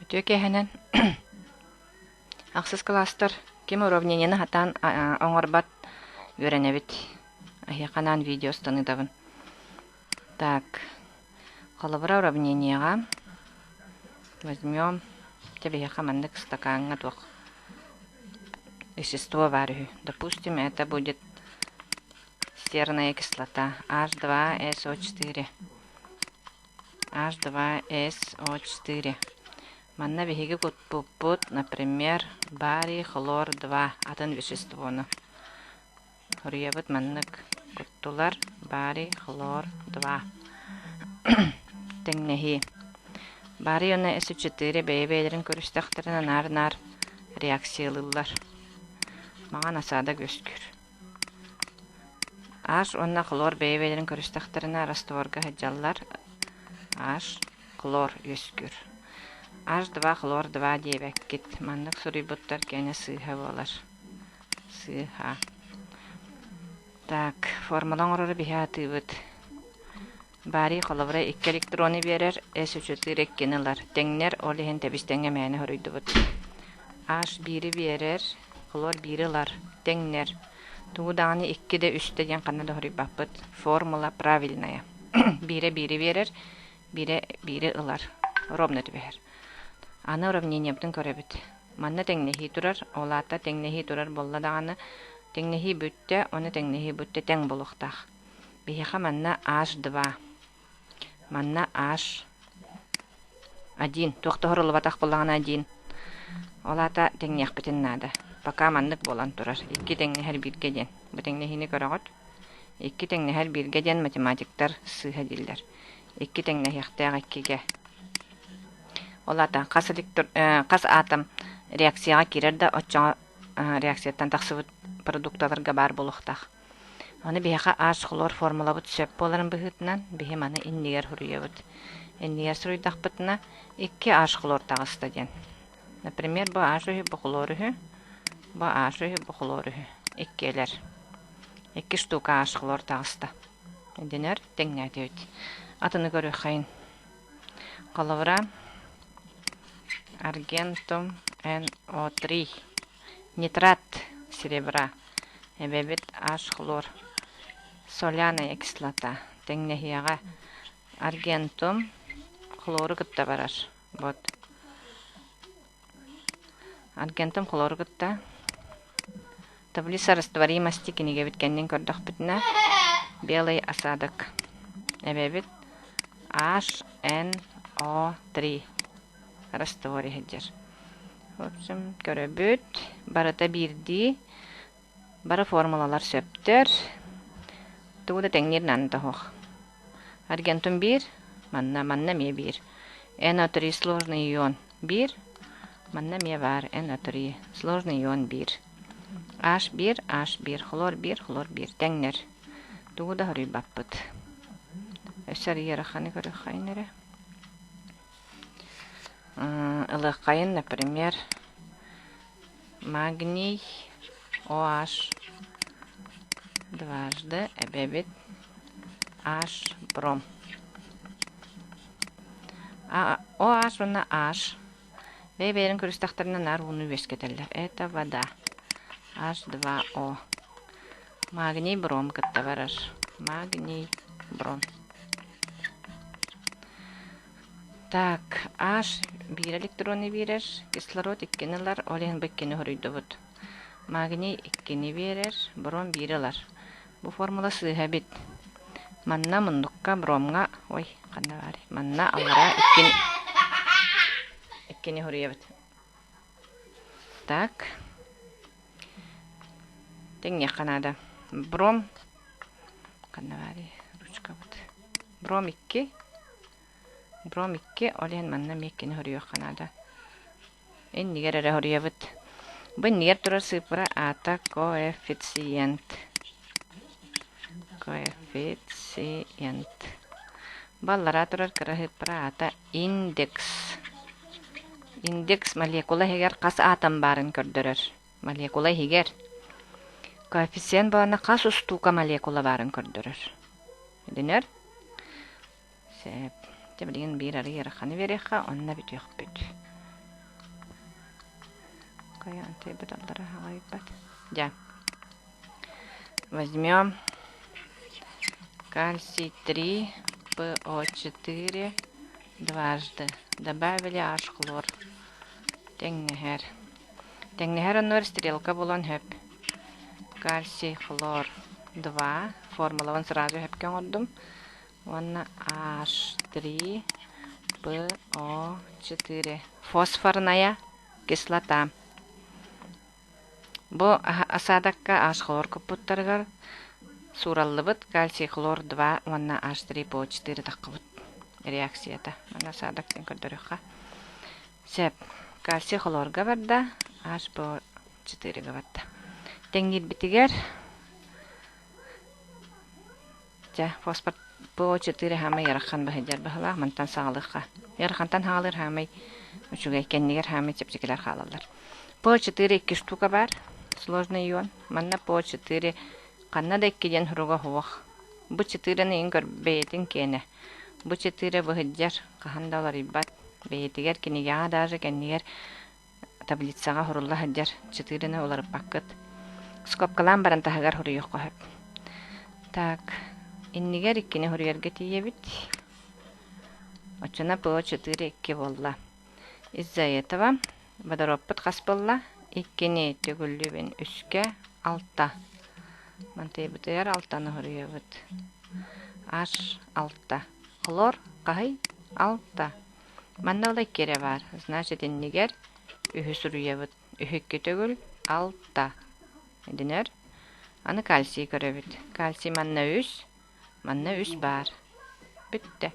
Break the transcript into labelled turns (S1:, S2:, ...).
S1: Үтүө киэһэнэн Ахсыс кылаастар ким уравнениены сатаан оҥорбот үөрэнэбит. Эһиэхэ анаан видео устан ыытабын. Так, холобура уравнениеҕа возьмем дьэ биһиэхэ маннык стакаҥҥа туох вещество баар үһү. Допустим, это будет серная кислота H2SO4. H2SO4. Манна биһиги кутпуппут, например, барий хлор-2 атын веществону. Хоруйабыт маннык куттулар барий хлор-2. Тэҥнэһии. Барий уонна СО4 бэйэ-бэйэлэрин көрүстэхтэринэ наар-наар реакциялыыллар. Маҥан осадок үөскүүр. H уонна хлор бэйэ-бэйэлэрин көрүстэхтэринэ растворга сылдьаллар. H хлор үөскүүр. H2 хлор 2 диэбэккит. Маннык суруйбуттар киэнэ сыыһа буолар. Сыыһа. Так, формула оҥорору биһи аатыыбыт. Барий холобура икки электроны биэрэр, S4 иккини ылар. Тэҥнэр, ол иһин тэбис-тэҥҥэ мээнэ хоруйдубут. H биири биэрэр, хлор биири ылар. Тэҥнэр. Тугу даҕаны икки да үстэ диэн ханна да хоруйбаппыт. Формула правильная. Биирэ биири биэрэр, биирэ биири ылар. Ровно түбэһэр. Аны уравнениебытын көрөбүт. Манна тэҥнэһии турар, ол аата тэҥнэһии турар буолла даҕаны, тэҥнэһии бүттэ, уонна тэҥнэһии бүттэ тэҥ буолуохтаах. Биһиэхэ манна H2, манна H1, туох да оһоруллубатах буоллаҕына один. Ол аата тэҥниэхпитин наада. Пока маннык буолан турар. Икки тэҥнэһэр бииргэ диэн. Бу тэҥнэһиини көрөҕүт? Икки тэҥнэһэр бииргэ диэн математиктар сыыһа дииллэр. Икки тэҥнэһиэхтээх иккигэ. Ол аата хас, электр... хас атом реакцияҕа киирэр да оччоҕо реакцияттан тахсыбыт продукталарга баар буолуохтаах. Аны биһиэхэ аас-хлор формулабыт сөп буоларын быһыытынан, биһи маны иннигэр суруйабыт. Иннигэр суруйдахпытына, икки аас-хлор таҕыста диэн. Например, бу аас үһү, бу хлор үһү, бу аас үһү, бу хлор үһү. Иккиэлэр. Икки штука аас-хлор таҕыста. Дэнэр тэҥнээтибит. Атыны көрүөххэйин. Холобура, аргентум NO3 нитрат серебра эбэбит H-хлор соляная кислота тэҥнэһиэҕэ аргентум хлору кытта барар вот аргентум хлору кытта таблица растворимости кинигэбит кэннин көрдөхпүтүнэ белый осадок эбэбит HNO3 раствор иһирдьэр В общем, көрөбүт. Барыта биирдии. Бары формулалар сөптөр. Тугу да тэҥниир наада суох. Аргентум биир, манна, манна эмиэ биир. NO3 сложный ион биир, манна эмиэ баар NO3 сложный ион биир. H биир, H биир, хлор биир, хлор биир тэҥнэр. Тугу да хоруйбаппыт. Өссө ыараханы көрүөххэйин эрэ. Ылыаххайын, например, магний OH дважды эбэбит H бром. OH уонна H бэйэ-бэйэлэрин көрүстэхтэринэ наар ууну үөскэтэллэр. Это вода. H2O. Магний бром кытта барар. Магний бром. Так, H биир электроны биэрэр, кислород иккини ылар, ол иһин бу иккини хоруйдубут. Магний иккини биэрэр, бром биири ылар. Бу формула сыыһа эбит. Манна муннукка бромҥа, ой, ханна баарый? Манна аллараа иккини иккини хоруйабыт. Так. Тэҥниэххэ наада. Бром ханна баарый? Ручкабыт. Бром икки Бром икки, ол иһин манна эмиэ иккини хоруйуохха наада. Иннигэр эрэ хоруйабыт. Бу иннигэр турар сыыппара аата коэффициент. Коэффициент. Бу аллараа турар кыра сыыппара аата индекс. Индекс молекула иһигэр хас атом баарын көрдөрөр. Молекула иһигэр. Коэффициент буолана хас устуука молекула баарын көрдөрөр. Өйдөнөр? Сөп. Дьэ билигин биир арый ыараханы биэриэххэ, онно бүтүөхпүт. Кайан тыйбыт аллара хаҕайбат. Дьэ. Возьмем кальций 3, ПО4 дважды. Добавили аж хлор. Тэҥнэһэр. Тэҥнэһэр оннугар стрелка булан хөп. Кальций хлор 2. Формулабын сразу хөпкө оҥордум. Уонна H3 PO4. Фосфорная кислота. Бу осадокка H-хлор куппуттарыгар суураллыбыт кальций хлор 2 уонна H3PO4 таххыбыт реакцията. Манна осадок диэн көрдөрүөххэ. Сөп. Кальций хлорга барда, HPO4-га барда. Тэҥниирбитигэр Дьэ, фосфор ПО4 хаамай ыарахан быһыдьар быһылаах, мантан саҕалыахха. Ыарахантан хаалыыр хаамай үчүгэй, кэннигэр хаамай чэпчэкилэр хаалаллар. ПО4 икки штука баар, сложный ион. Манна ПО4 ханна да икки диэн суруга суох. Бу четыраны иҥ көр бэйэтин киэнэ. Бу четыре быһыдьар, хаһан да уларыйбат. Бэйэтигэр кинигэҕэ даже кэннигэр таблицаҕа сурулла сылдьар четыраны уларыппаккыт. Скобкалаан баран таһыгар суруйуохха сөп. Так, иннигэр иккини суруйарга тиийэбит. Оччоно ПО4 икки буолла. Из-за этого водородпут хас буолла? Иккини төгүллүүбүн үскэ алта. Мантыйбытыгар алтаны суруйабыт. H алта. Хлор хаһый? Алта. Манна ыла икки эрэ баар, значит иннигэр үһү суруйабыт. Үһү икки төгүл алта дэнэр. Аны кальций көрөбүт. Кальций манна үс, манна үс баар. Бүттэ.